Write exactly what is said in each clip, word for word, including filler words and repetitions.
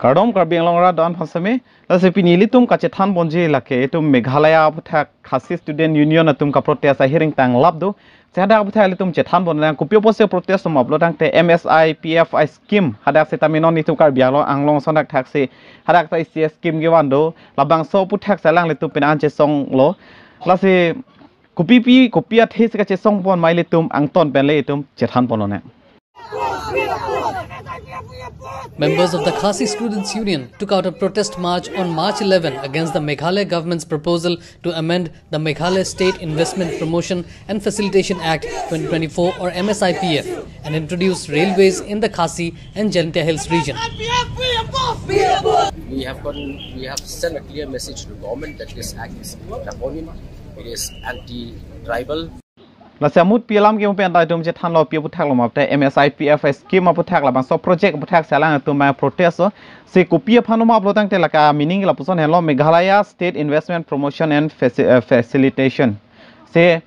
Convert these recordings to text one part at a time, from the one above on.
Kardom Karbi Anglong arat do-an aphan sitame, lasi pini ilitum kachethan ponji lake itum Meghalaya aphuthak Khasi Student Union atum kaprotest ahiring tanglap do. Si hadak aphuthak ilitum chethan pon nang, kopi apotsi protest tum aplo tangte M S I P F I scheme hadak sitame non itum Karbi Anglong, Anglong ason thakthaksi hadak ta isi scheme kevan do. Labangso aphuthak si alanglitum penang chesonglo. Lasi kopipi, kopi athe si kachesong pon ma ilitum angton pen le itum chethan ponlonang. Members of the Khasi Students Union took out a protest march on March eleven against the Meghalaya government's proposal to amend the Meghalaya State Investment Promotion and Facilitation Act twenty twenty-four, or M S I P F, and introduce railways in the Khasi and Jaintia Hills region. We have gotten, we have sent a clear message to the government that this act is draconian, it is anti-tribal. Lasi amutpi alam ke mo pen ta itum chethanlo, pi aphuthak lo ma tangte M S I P F I scheme aphuthak labangso project aphuthak si alangtum ma protest lo. Si kopi aphan lo ma aplo tangte lake meaning lapuson henlo, Meghalaya State Investment Promotion and Faci- eh, Facilitation. Si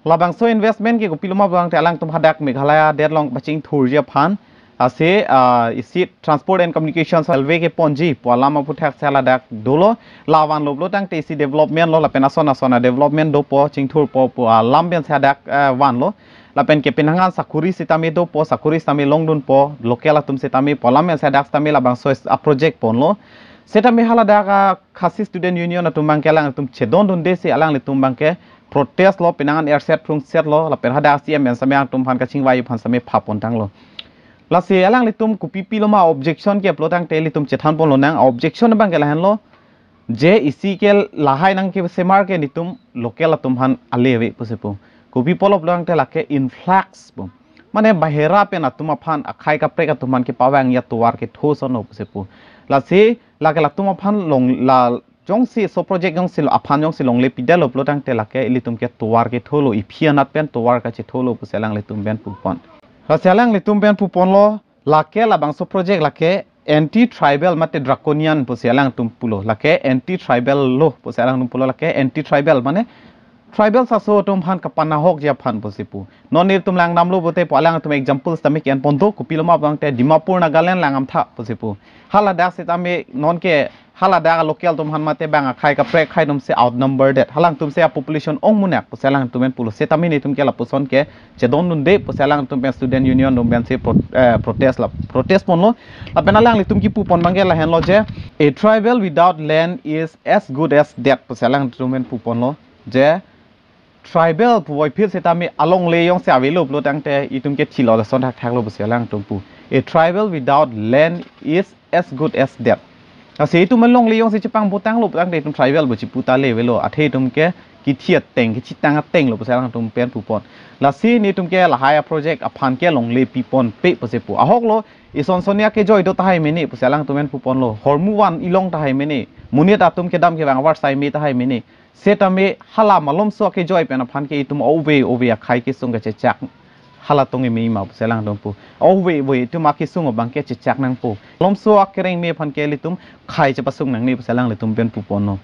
labangso investment ke kopilo ma aplo tangte alangtum hadak Meghalaya det along pachingthurji aphan, lasi ah, isi Transport and Communications Railway keponji pu alam aphuthak si ladak dolo. La vanlo aplo tangte isi development lo, lapen ason ason a development dopo, chingthurpo pu alam pen si hadak eh, vanlo. Lapen ke penang an sakuri sitame dopo, sakuri sitame longdunpo, local atum sitame pu alam pen si hadak sitame labangso a project ponlo. Sitame haladak a Khasi Student Union atum abangke alangtum chedondunde si alanglitum abangke protest lo, penang an erset phrungset lo, lapen hadak C M pen sitame alangtum aphan kachingvai aphan sitame pha pon tanglo. Lasi alanglitum kopipi lo ma objection ke aplo tangte ilitum chethan ponlonang. Objection abangke lahenlo, je isi ke lahai nangkesemar ke netum local atum aphan ale ave pusi pu. Kopi apot lo aplo tangte lake influx pu. Mane bahera pen atum aphan, akhei kaprek atum aphan kepavangji atovar ketho ason lo pusi pu. Lasi lake latum aphan long la jongsi so project jongsi lo aphan jongsi longle pidetlo aplo tangte lake ilitum ke tovar ketho lo, iphi anat pen tovar kachetholo pusi alanglitum pen pupon. Lasi alanglitum pen puponlo, lake labangso project lake anti tribal mate draconian pusi alangtum pulo, lake anti tribal lo pusi alangtum pulo, lake anti tribal mane tribal aso atum aphan kapanahokji aphan pusi pu. Non netum langdamlo pulote pu alangtum example sitame ke-en pon do, kopilo ma aplo tangte Dimapur Nagaland Langamtha pusi pu. Haladak sitame non ke haladak local atum aphan mate bang akhei kaprek akhei atum si outnumbered det. Halangtum si a population ong munak pusi alangtum pen pulo. Sitame netum ke lapuson ke chedondunde pusi alangtum pen student union atum pen si pro, eh, protest la protest ponlo. Lapen alanglitum kipu pon abangke lahenlo je, "A tribal without land is as good as dead" pusi alangtum pen puponlo. Je tribal puvoiphit sitame alongle jongsi avelo pulo tangte itum ke thilo lason thakthak lo pusi alangtum pu. "A tribal without land is as good as dead." Lasi itum alongle jongsi chepangbo tanglo pulo tangte itum tribal pu chipu ta le avelo, athe itum ke kithi ateng, kithi tang ateng lo pusi alangtum pen pupon. Lasi netum ke lahai a project aphan ke longle piponpe pusi pu. Ahok lo, ison sonia kejoi do tahai mene pusi alangtum pen puponlo. Hormu van ilong tahai mene, monit atum kedam kevang avarsai me tahai mene. Sitame hala malomso akejoi pen aphan ke itum ove ove akhei kesung kachechak hala tong eme ma pusi alangtum pu. Ove ove itum akesung abangke chechak nangpo. Malomso akereng me aphan ke ilitum khei chepasung nangne pusi alanglitum pen puponlo.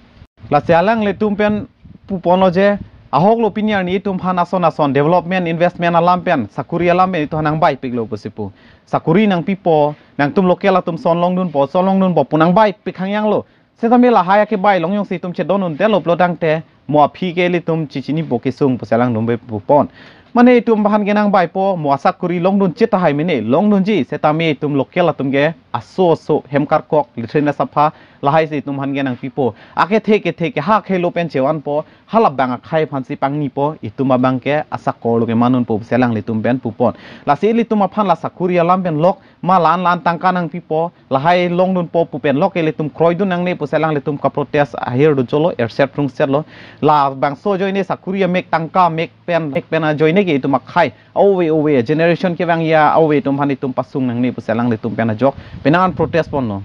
Lasi alanglitum pen puponlo je, ahok lo pini arni itum aphan ason ason development, investment alam pen, sakuri alam pen itum aphan nangvaipiklo pusi pu. Sakuri nangpipo, nangtum local atum son longdunpo, son longdunpo pu nangvaipik hangyang lo. Sitame lahai akebai along jongsi itum chedondundetlo pulo tangte mo aphi ke ilitum chichinipo kesung pusi alangtum pen pupon. Mane itum aphan ke nangvaipo, mo asakuri longdunji tahai mene, longdunji, sitame itum local atum ke aso aso hem karkok, latrine asapha, lahai si itum aphan ke nangpipo. Akethe kethe ke ha khelo pen chevanpo, halabang akhei aphan si pangnipo, itum abangke asakor lo kemanunpo pusi alanglitum pen pupon. Lasi ilitum aphan la sakuri alam pen lok, ma la-an la-an tangka nangpipo, lahai longdunpo pu pen lok ilitum kroidun nangne pusi alanglitum kaprotest ahir do jolo, erset phrungset lo. Labangso ajoine sakuri amek, tangka amek pen, mek pen ajoine ke itum akhei ove ove generation kevangji ove atum aphan itum pasung nangne pusi alanglitum pen ajok penang an protest ponlo.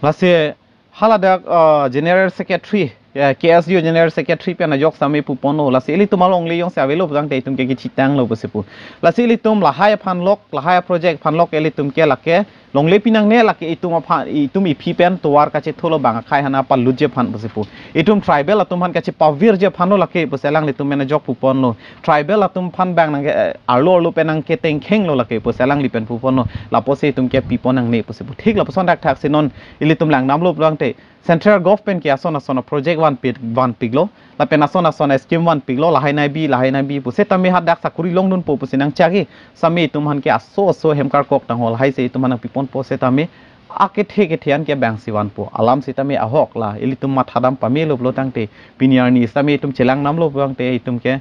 Lasi haladak ah, General Secretary eh, K S U General Secretary pen ajok sitame puponlo, lasi ilitum alongle jongsi avelo pulotangte itum ke kechitanglo pusi pu. Lasi ilitum lahai aphan lok, lahai project aphan lok ilitum ke lake longle pinangne, lake itum aphan, itum iphi pen tovar kachetholo bang akhai hana palutji aphan pusi pu. Itum tribal atum aphan kachepavirji aphanlo lake pusi alanglitum pen ajok puponlo. Tribal atum aphan bang nang, eh, arlo arlo pen nangketengkhenglo lake pusi alangli pen puponlo. Lapusi itum ke pipon nangne pusi pu. Thik lapuson thakthaksi non ilitum langdamlo pulotangte Central Government ke ason ason project vanpi, vanpiklo, lapen ason ason scheme vanpiklo, lahai nangbi, lahai nangbi pu setame hadak sakuri longdunpo pusi nangchagi, sitame itum aphan ke aso aso hem karkok tangho, lahai si itum aphan nangpiponpo setame akethe kethe an ke bang si vanpo. Alam sitame ahok la ilitum mathadam pamelo pulotangte, pini arni sitame itum chelangdamlo pulotangte itum ke,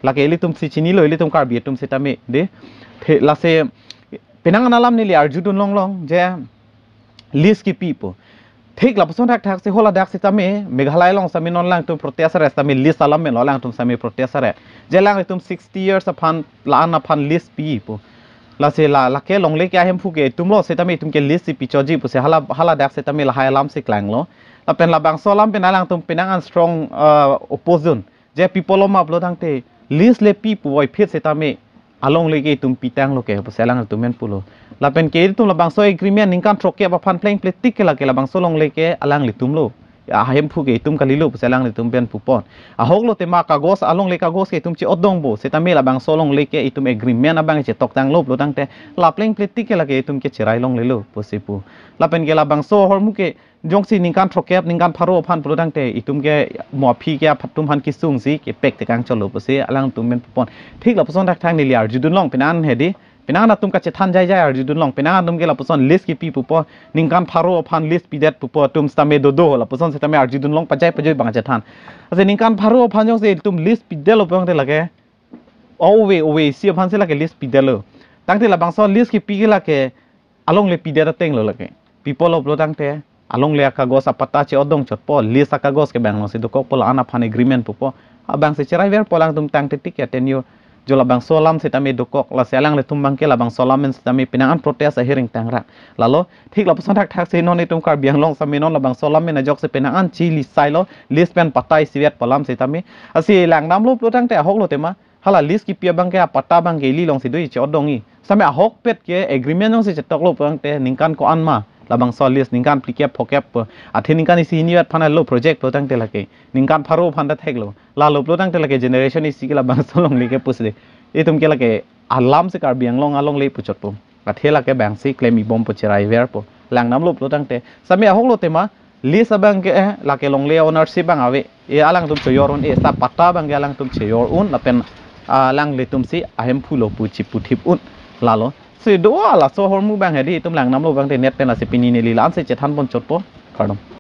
lake ilitum si chinilo, ilitum Karbi atum sitame, de. The, lasi penang an alam neli arjudun longlong je list kipi pu. Thik lapuson thakthaksi haladak sitame Meghalaya along sitame non alangtum protest are sitame list alam menlo, alangtum sitame protest are. Je alanglitum sixty years aphan, la-an aphan list pi pu. Lasi la, lake longle ke ahemphu ke itumlo, sitame itum ke list si pichotji pusi hala, haladak sitame lahai alam si klanglo. Lapen labangso alam pen alangtum penang an strong, uh, opposition je pipolo ma pulotangte list le pi puvoiphit setame alongle ke itum pitanglo ke pusi alangtum pen pulo. Lapen ke itum labangso agreement ningkan throkkep aphan plengple tik ke lake labangso longle ke alanglitumlo. Ya, ahemphu ke itum kalilo pusi alanglitum pen pupon. Ahoklo tema kagos, alongle kagos ke itum che-otdunpo setame labangso longle ke itum agreement abang chetoktanglo pulotangte la plengple tik ke lake itum ke cherai longlelo pusi pu. Lapen ke labangso ahormu ke jongsi ningkan throkkep, ningkan pharo aphan pulotangte itum ke mo aphi ke aphatum aphan kesung si kepek tekang cholo pusi alangtum pen pupon. Thik lapuson thakthak neli arjudun long, penang an hedi, penang an atum kachethan jaijai arjudun long, penang an atum ke lapuson list kipi pupo, ningkan pharo aphan list pidet pupo atum sitame dodo, lapuson sitame arjudun long pajai pajoi bang chethan. Ase ningkan pharo aphan jongsi itum list pidetlo pulotangte lake ove ove isi aphan si lake list pidetlo. Tangte labangso list kipi ke lake alongle pidet atenglo lake. Pipolo pulotangte alongle akagos apatta che-otdun chotpo, list akagos ke bang along si dokokpo, la-an aphan agreement pupo. Abang si cheraiverpo, alangtum tangte tik ya tenure. Jo labangso alam sitame dokok, lasi alanglitum abang ke labangso alam pen sitame penang an protest ahiring tangrang. Lalo, thik lapuson thakthaksi non itum Karbi Anglong sitame non labangso alam pen ajoksi penang an chili sailo, list pen patta isivetpo alam sitame. Lasi langdamlo pulotangte ahoklo tema, hala list kipi abang ke apatta abang ke ili along si do che-otdunji. Sitame ahokpet ke agreement jongsi chetoklo pulotangte ningkan ko-an ma labangso list, ningkan phlikep phokep pu. Athe ningkan isi hini vet aphan lo project pulotangte lake ningkan pharo aphan ta theklo. Lalo pulotangte lake generation isi ke labangso longle ke pusi de. Itum ke lake alam si Karbi Anglong alongle puchotpo. Athe lake bang si klem ibompo, cheraiverpo. Langdamlo pulotangte sitame ahoklo tema list abang ke, eh, lake longle ownership abang ave. E alangtum chojor un, e sa patta abang ke alangtum chojor un, lapen, ah, alanglitum si ahemphulo pu chiputhip un. Lalo. Si do laso ahormu abang hedi itum langdamlo pulotangte net pen lasi pini neli la-an si chethanpon chotpo. Kardom.